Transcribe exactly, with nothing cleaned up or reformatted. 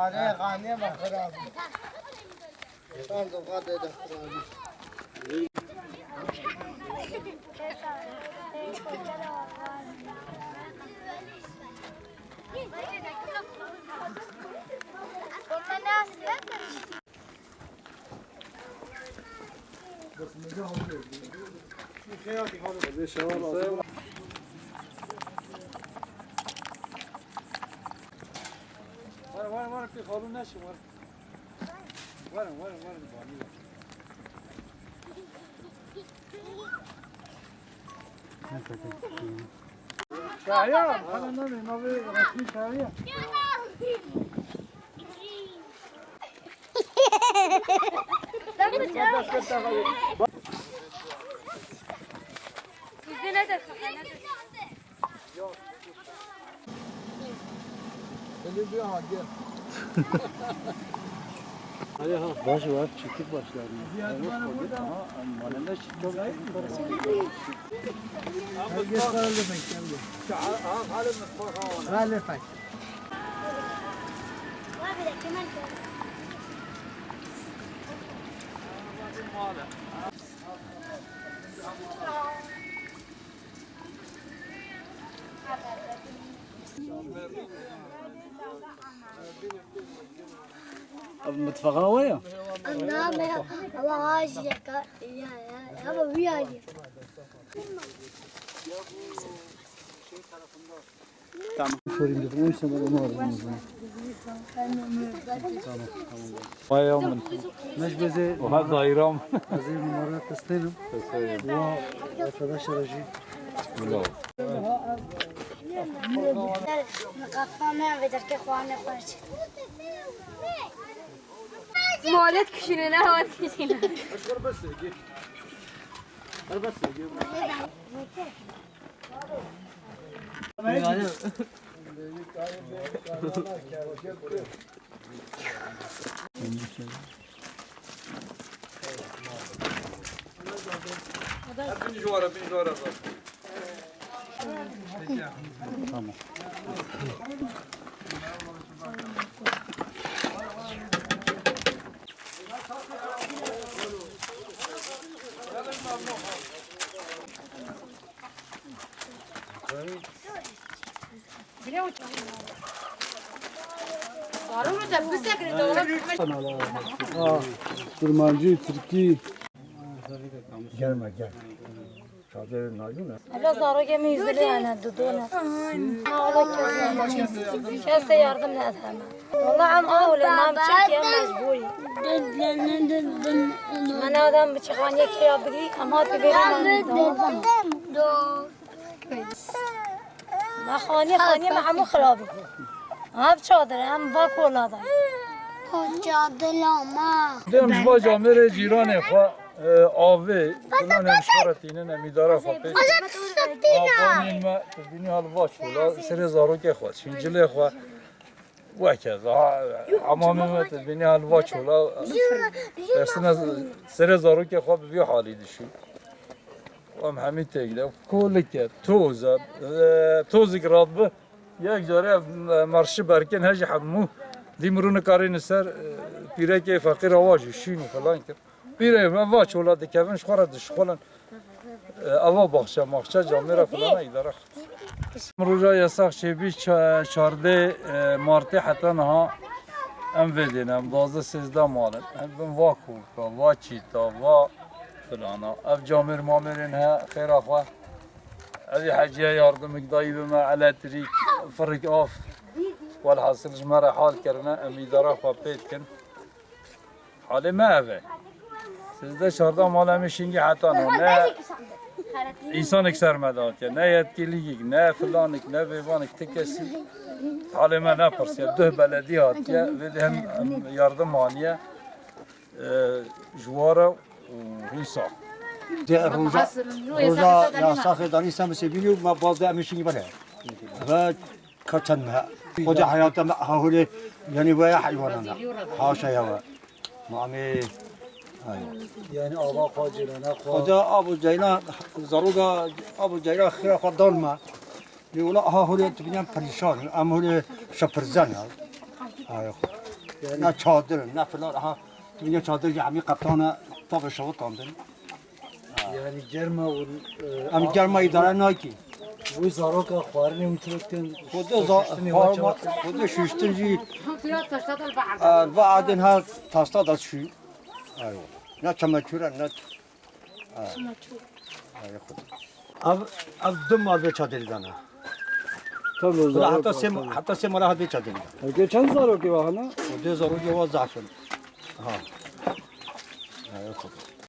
آره، قانع به خراب. Pardon, hadi de xirabî. Were, were, were, pê xalû neşin, were. Werin, werin, werin, banî werin. Şahiyan, hala navê, navê resmî Şahiyan. Yüzüne de. Hele bir ha, gel. Hadi ha. Baş var, çiftlik başlar. Ziyaret var burada. Ama malende çiftlik. Herkes sarıldı beklendi. Sarıldı pek. Ev mitfexa we ya? Anna me, ama hajiyeka, ya, ya, ama wî alî. Tamam. Sorayım dedim. Oysa ben onu aradım o zaman. Tamam, tamam. Vay ya, min. Mecbeze. Oha, dayram. Ez ê numara testenim. Testenim. Wa arkadaşlar jî. Bravo. Min qafame ve derke xwane xwe. Molet kişine, ne hat kişine. Bin ji wara, bin ji wara. Tamam. Ha, Kurmancî, Tirkî. Gelme, gel. Çadırın naylon. Evla zarokê min yüzüne yani, dudone. Kesê yardım nedeme. Valla em awle, ma biçim ki em mecbûrî. Min adam biçi xaniyê kê ya bigî, em hatî vêrê ma. Ma xaniyê, xaniyê me hemû xirabî. Ev çadir, em va kola da. Çadir ama. Dem ji va camêrê cîranê xwe, e, avê, filan em ji xwe re tînin, em îdara xwe pê. Avanên me, tu bînî hal va çola, serê zarokê xwe, şîncilê xwe. Weke, ha, hamamê me te bînî hal va çola. Tersine serê zarokê xwe bi vî halî dişî. Em hemî têk de. Kolik e, toz e, e, tozîk radbi. Yek carê, e, merşi berkin hejî hemû. Dî mirû nikarîne ser, e, pîrekê feqîr awa jî şîn û filan kir. Pîrê me va çola dikevin, ji xwe re dişixulin. E, ava baxçe, maxçe, camêra filana îdare xwe. Roja yasax çêbî ça-, çardeh, e, martê heta niha em vê dêne, em duwazdeh sêzdeh mal in. Em bin va kurka, va çîta, va filana. Ev camêr mamêrên he, xêra xwe. Evî heciye yardimik dayî bi me, elektrik, firik, av. Welhasil ji me re hal kirine, em îdara xwe pê dikin. Halê me ev e. Sizdeh çardeh mala me şingî heta no. Ne însanek ser me datiye, ne yetkîlîgik, ne filanik, ne vêvanik, ti kesî halê me nepirsiye. Duh beledî hatiye, vê de hem, hem yardim aniye, e, ji wara û hîsa. De roja, roja ya saxê danî sen bi sebînî û me baz de em şingî bere. Ve Ka çend me. Xwedê heyata me ha holê, yanî veya heywanana. Haşa ya we. Ma amê. Ay. Yani ava xwa, cêrana xwa. Xwedê abo ceyna, zaroga abo ceyna xira xwa dan me. Lê wela ha holê tu binyan perîşan, em holê şepirzen ya. Ay. Yani ne çadir, ne filan, ha. Tu binyan çadir ya, hemî qeptana, tabi şewitandin. Yani germa û, e, Em germa îdare nakî. Wî zaroka xwarinê wî çi dikin? Xwedê za-, xwarinê xwarinê, xwedê şuştin jî, e, va adin ha tasta da şû. Ayo. Ne çamaçûra, ne, ha. Ayo, xwedê. Ev, ev du mal vê çadêrî dana. Tabii o Ulan zaroka, heta sê, tabii. Heta sê mala ha vê çadêrî dana. Peki çend zarokê var hana? Xwedê zarokê wa zaf in. Ha. Ayo, xwedê.